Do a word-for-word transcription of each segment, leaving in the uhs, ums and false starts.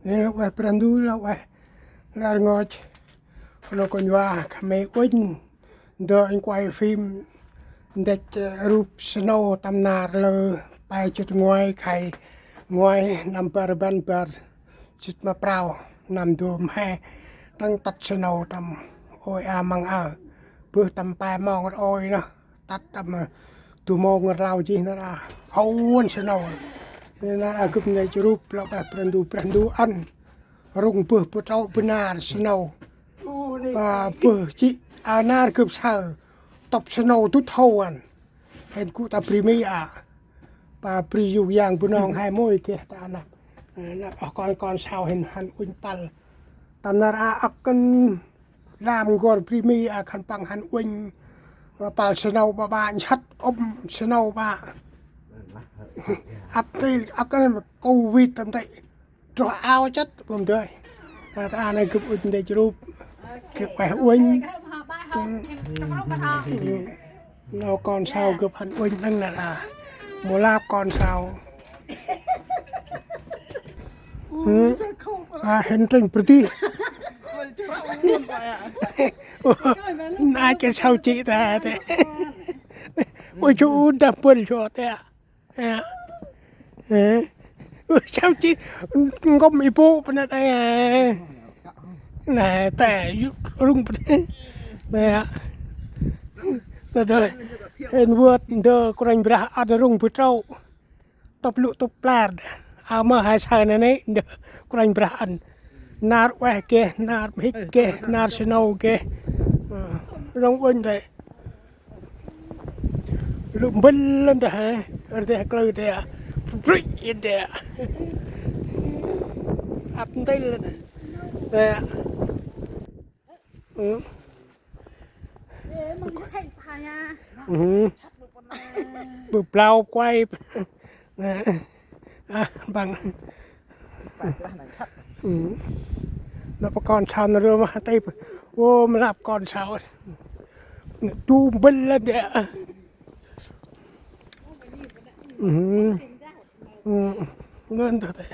Nê lŏ ueh Brah Ndu, lŏ ueh nar ngơi. Nô kônh va khăm mê uănh, ndơ anh quay phim ndĕch, ơ, rup snow tâm nar lơ pe jât nguay khay nguay năm bar rbăn bar jât ma prao năm du mhe. Tăng tât snow tâm ôi a măng a. Bơh tâm pe mong ôi nơh. Tât tâm, ơ, du mong rlau jêh nar a hôn snow. Nar a gâp ndĕch rup lŏ ueh Brah Ndu, Brah Ndu ăn. Rŭng bơh bu trôk bu nar snow. Pa bơh jê̆ a nar gâp saơ. Tŭp snow dŭt hô ăn. Hên gŭ ta bri Mi a. Pa bri yŭk yang bu nong hai môi geh ta năp. Ơ, năp oh kon kon sau hên hăn uănh păl. Tâm nar a âk kăn lam n'gor bri Mi a khân păng hăn uănh. Păl snow ba ba, nsăt ôm snow ba. Ăp têl âk kăn Covid tâm tê. Droh ao chăt, bơm dơi. Ta, ta nê gâp uănh ndĕch rup. Gâp ueh uănh. Nô kon sau gâp hăn uănh năng nar a. Mâu lăp kon sau. Ơ, hên trinh bơh tih. Nê kơ sau jê̆ ta tê. Ôi, chu un đah bơl chu tê. Ơ. Ơ. Ơ, sau jê̆ ngâm i bu pơ năt ai. Nê, tê, yu-, rŭng pơ năt. Nê. Nê, dơi. Hên vơt ndơ Kôranh Brah ăn rŭng bu trôk. Tŭp lŭ tŭp plar. A ma hai saơ nê nê, ndơ Kôranh Brah ăn. Nar ueh geh, nar mhĭk geh, nar snow geh. Ơ, rŏng uănh tê. Lŭ mbĭl lăn đah, ơ, rdeh klơ tê, brĭch tê. Ăp ntil lăn tê. Ơ. Ơ. Ơ. Bơ blau quay. Nê. A, băng. Ơ. Nđâp kon sau nơh rơ ma tê. Ô, ma lăp kon sau. Du mbĭl lăn đah. Ơ. Ơ. Ngăn ta tê.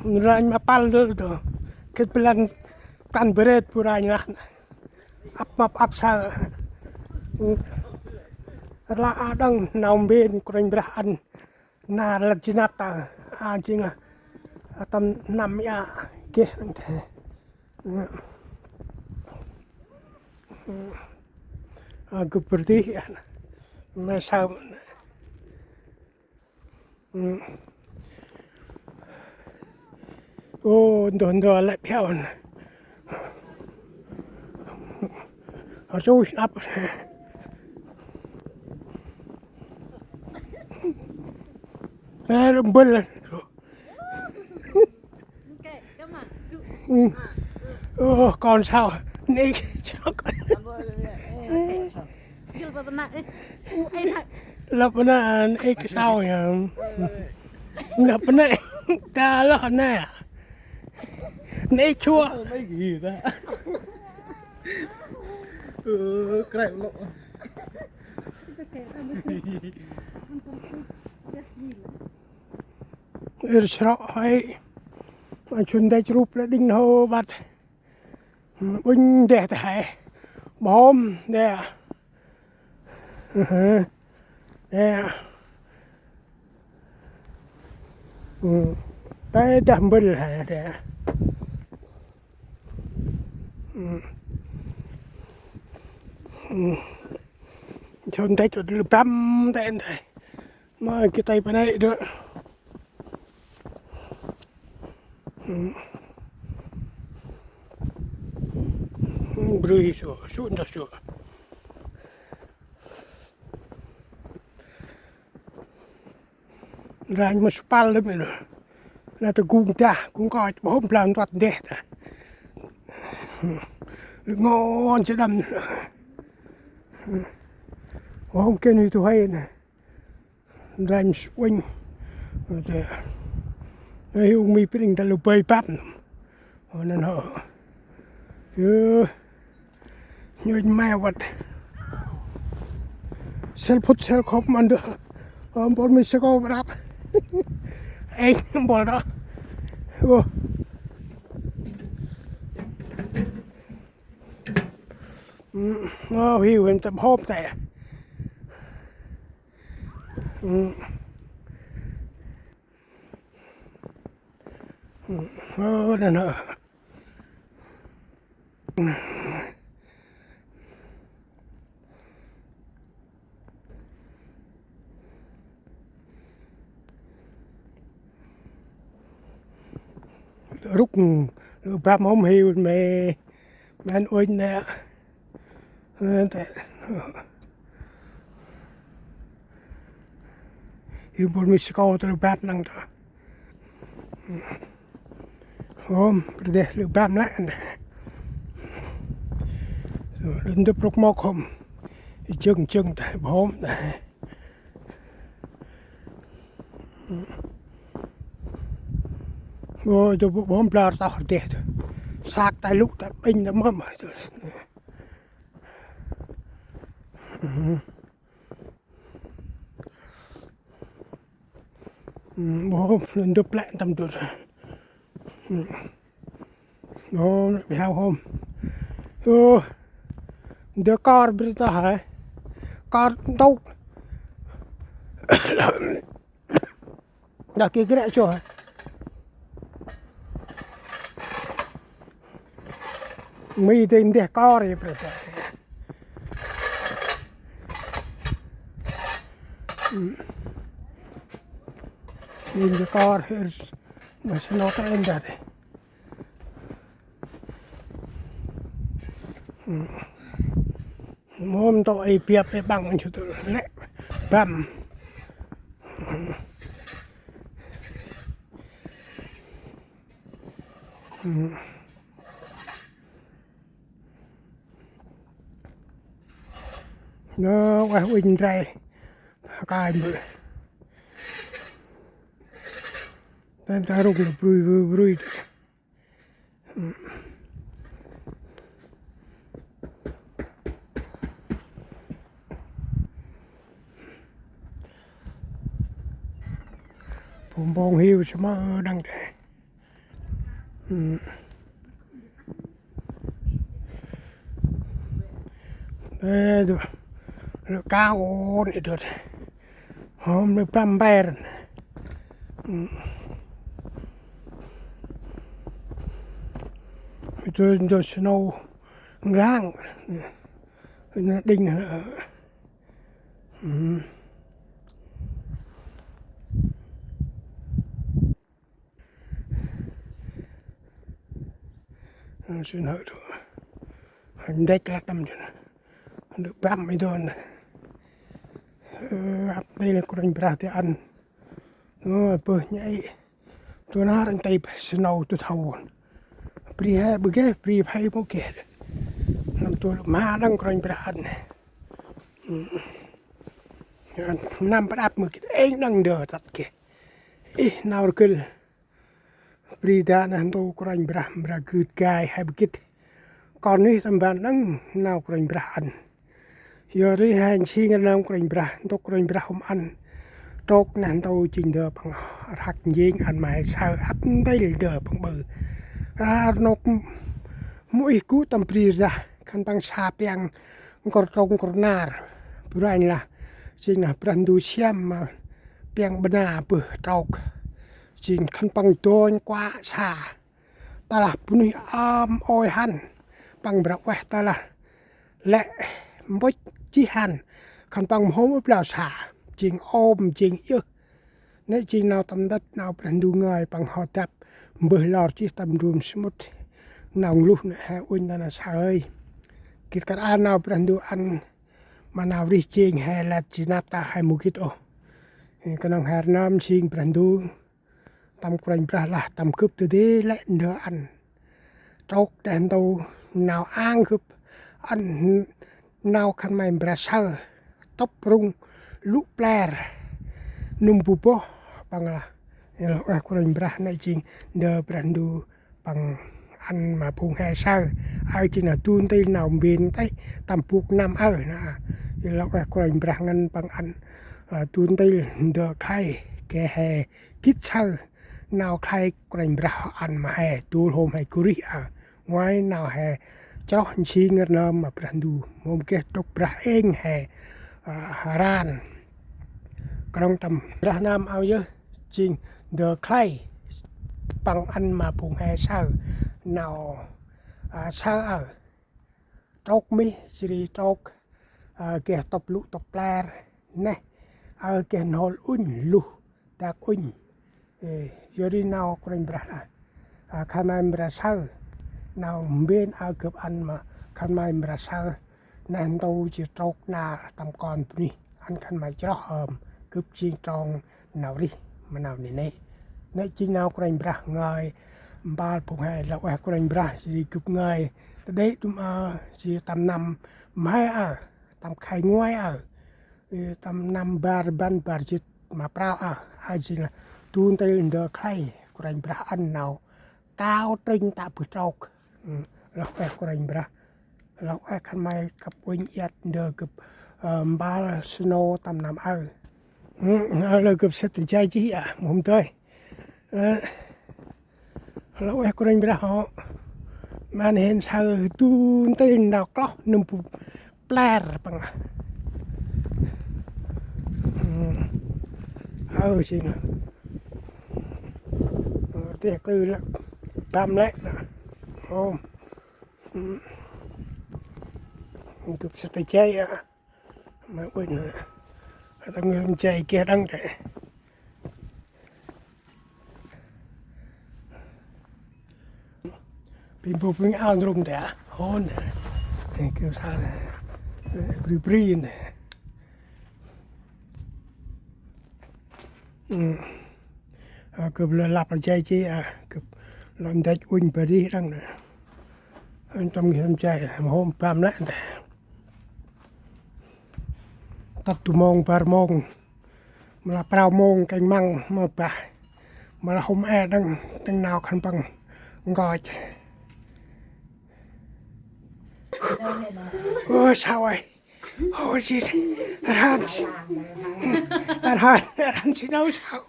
Ranh ma păl dơ dơ. Kĭt blan păn bret bu ranh lah. Ăp măp ăp saơ. Rla a đăng nau mbên Kôranh Brah ăn. Nar lăp jêh năp ta. A jêng a. A tâm năm ia. Geh năng thê. A gâp bơh tih. Nê saơ. Ô, ndơ ndơ lĕ phiao nê. Hơ, chui năp. Ơ, mbĭl. Ơ, kon sau. Nê, chok. Lăp nê, nê, kon sau ya. Lăp nê, ta lăp nê. Nê, chua. Ơ, krep lŏ. Ơ, srŏ hơi. Ăn chun đe chrup lĕ đĭng hô băt. Ƀĭng deh ta he. Bom deh. Deh. Tê dah mbĭl he deh. Chun deh chut lư băm tê deh. Ma kita i panai dơ. Brui su, su nda su. Ranh ma su pal lăm ino. Na ta gung dah, gung koch, bơh hôm blang tuat deh ta. Lư ngon sa đăm. Bơh hôm kên ito hai na. Ranh suênh. Ơ, hiu mi pring ta lu bơi băm. Ơ, năn hơ. Ơ, nhuênh me văt. Sel phŭt sel khôp măn dơ. Ơ, mpôl mi seko brap. Ê, mpôl đó. Ô. Ơ, hiu hên tâm hôm tê. Ơ, nê nê. Rŭk, lư băm hôm hiu mê, mê ăn uănh nê. Ơ, tê. Hiu bol Mexico tê lư băm năng tê. Hôm, bri deh lư băm lĕ. Lư ndŭp rŭk mok hôm. Jâng jâng tê, hôm tê. Ôi, tơ bô bom blar tah deh tơ. Sak tai lŭ tai ƀĭnh tai mâm. Bom ndŭp lĕ tâm dŭt. Ôi, bê hao hôm. Ôi, ndơ kor bri tah hê. Kor ntŭk. Dah kê grek sô. Mi tê ndeh kor ya, brother. Mi ndeh kor, hêr, ma snow ta endah tê. Mâm tôk ê biăp ê ƀăng chut lĕ băm. Nơ, ueh uănh ndrel. Hơkai mbơ̆. Tên ta rŭng brui, brui, brui. Phung bông hiu sơ mơ đăng tê. Ê, du. Lơ ka ôn i dot. Hôm lơ păm ber. Itu do snow ngang. Nó đinh. Sĭn hơ tu. Hên dek lăk đăm chun. Hên dek băm i don. Ăp tê lĕ Kôranh Brah tê ăn. Ơ, bơh nhai. Tu nar ăn tê snow tu thâu. Bri he bơh geh, bri phai mâu geh. Năm tu ma đăng Kôranh Brah ăn. Năm bơh ăp mâu geh. Êng đăng đơ tât geh. Ih, nau rgâl. Bri dak neh ntu Kôranh Brah mra gưt gai he bơgĭt. Kon nih tâm ban nâng nau Kôranh Brah ăn. Yor ri he nsing rnơm Kôranh Brah, ntŭk Kôranh Brah hôm ăn. Trôk neh ntu jêng ndơ păng rhăk njêng ăn ma he saơ ăp ntil ndơ păng ƀư. Ra rnôk mâu ih gŭ tâm bri rdah, khân păng sa piăng nkôr trôk nkôr nar. Bu ranh lah, jêng neh Brah Ndu siăm ma piăng bơh na bơh trôk. Jêng khân păng dônh kuă sa. Tơlah bunuyh ơm ôi hăn. Păng mra ueh tơlah lĕ mbŭch jêh hăn. Khân păng mhôm ôh blau sa. Jêng ôm jêng yơh. Nê jêng nau tâm ntât nau Brah Ndu ngơi păng hŏ dăp. Mbơh lor jêh tâm ndrom samƀŭt. Nau ngluh nê he uănh ta nê saơ ơi. Gĭt kơt a nau Brah Ndu ăn. Ma nau rêh jêng he lĕ jêh năp ta he mâu gĭt ôh. Knŏng he rnơm nsing Brah Ndu. Tâm Kôranh Brah lah tâm gâp tơ dê lĕ ndơ ăn. Trôk đeh ntu nau ang gâp ăn nau khân may mra saơ. Tŭp rŭng lŭ pler. Nŭm bu boh păng lah. Ê lŏ ueh Kôranh Brah nê jêng ndơ Brah Ndu păng ăn ma phung he saơ. Aơ jêng neh du ntil nau mbên têh tâm bôk năm aơ nê. Ê lŏ ueh Kôranh Brah ngăn păng ăn, ơ, du ntil ndơ khlay geh he gĭt saơ. Nau khlay Kôranh Brah ăn ma he, dôl hôm he gŭ rêh aơ. Ngoai nau he chroh nsing rnơm ma Brah Ndu, mâu geh trôk brah êng he, a, ran. Krŏng tâm brah năm aơ yơh, jêng ndơ khlay păng ăn ma phung he saơ nau, a, saơ aơ. Trôk mih, jêh ri trôk, a, geh tŭp lŭ tŭp pler, neh, a, geh n'hôl ŭnh, luh dak ŭnh. Ê, yor ri nau Kôranh Brah lah. A, khân may mra saơ, nau mbên a gâp ăn ma khân may mra saơ, neh ntu jêh trôk nar tâm kon bunuyh, ăn khân may chroh ơm, gâp jêng trong nau rêh ma nau nê nê. Nê jêng nau Kôranh Brah ngơi mbal phung he, lah ueh Kôranh Brah jêh ri gâp ngơi ta đê̆ dŭm a, jêh tâm năm mhe a, tâm khay ngoai a, ê, tâm năm bar rbăn bar jêt ma prao a, a jêng lah du ntil ndơ khlay Kôranh Brah ăn nau kao trŭnh tă bơh trôk. Ơ, lah ueh Kôranh Brah. Lah ueh khân may kăp uănh iăt ndơ gâp, ơ, mbal snow tâm năm aơ. Ơ, lah gâp sât jay jêh a, mâu hôm dơi. Ơ, lah ueh Kôranh Brah hŏ. Mân hên saơ du ntil nau kloh nâm bu pler păng. Ơ, jêng. Ơ, tih klư lĕ. Băm lĕ. Ôm. Gâp sât jay a. Mâu uănh nơ. Hơ ta ngơi jay geh đăng tê. Bim bu bim ao ndrung tê. Hôn. Ê, gâp sa. Bri bri nê. Ơ, gâp lĕ lăp jay jêh a, gâp lŏ ndăch uănh ba rêh đăng nê. Ăn tâm ngih tâm jay, mâu hôm băm lĕ nê. Tât du mông, bar mông. Mâu lah prao mông, kêng măng, mâu bah. Mâu lah hôm e đăng, tĭng nau khân păng ngoch. Ơ, saơ ơi. Ơ, jêh. Arhan. Arhan, arhan snow saơ.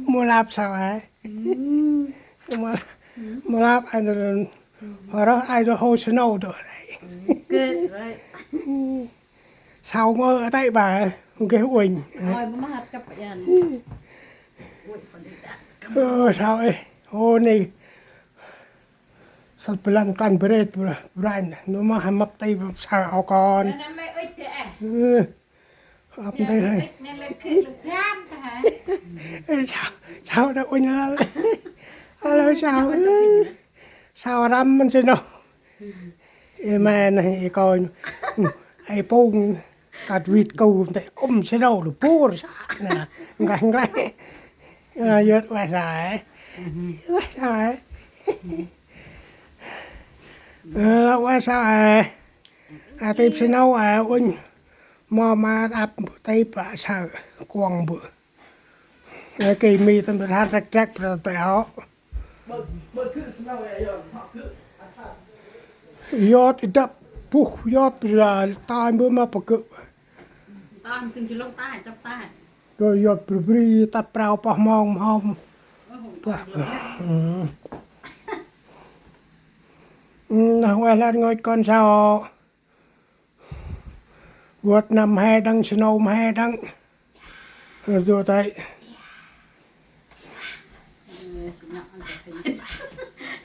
Mâu lăp saơ ơi. Mâu, mâu lăp ăn. Hơ rơh ai dô hô snow dô. Good, right. Saơ ngơ tê ba, geh uănh. Ơi, mâu mă hăt kăp yan. Ơ, saơ ơi. Hô nê. Săl blan klan bret bra-, branh. Nô mă hăm măp tê măp saơ ao kon. Nê, nê, mê ŭch tê, ê. Ơ. Ăp nê tê lơi. Nê, nê, lĕ khê, lĕ kham tê, hă? Ê, saơ, saơ đa uănh lăl. Alo, saơ. Saơ răm mân snow. Ê, mê nê, ê, kon. Ê, pung. Kăt vit kâu nê, ôm snow lĕ bur sa. Nê, ngleh, ngleh. Ơ, yơt ueh saơ. Ueh saơ. Ơ, ueh saơ. A, tip snow, a, uănh. Mâu mă ăp tip, a, saơ kuŏng bơh. Ơ, kê mi tâm rhat rek rek pra tê hŏ. Yot i dăp buh, yot bri la, tai mbơh ma pơgơ̆. Kơ yot bri bri, tât prao pah mong mhâm. Pah. Ơ. Ơ, nơh, ueh lăt ngơi kon saơ. Vât năm he đăng, snow năm he đăng. Ơ, dô tay.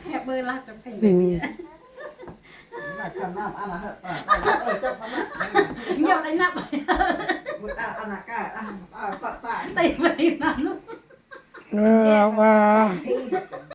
He bơ lah, chụp hình. Ơ. Nhậu đánh nắp. Tay bay nắp. Ơ, wa.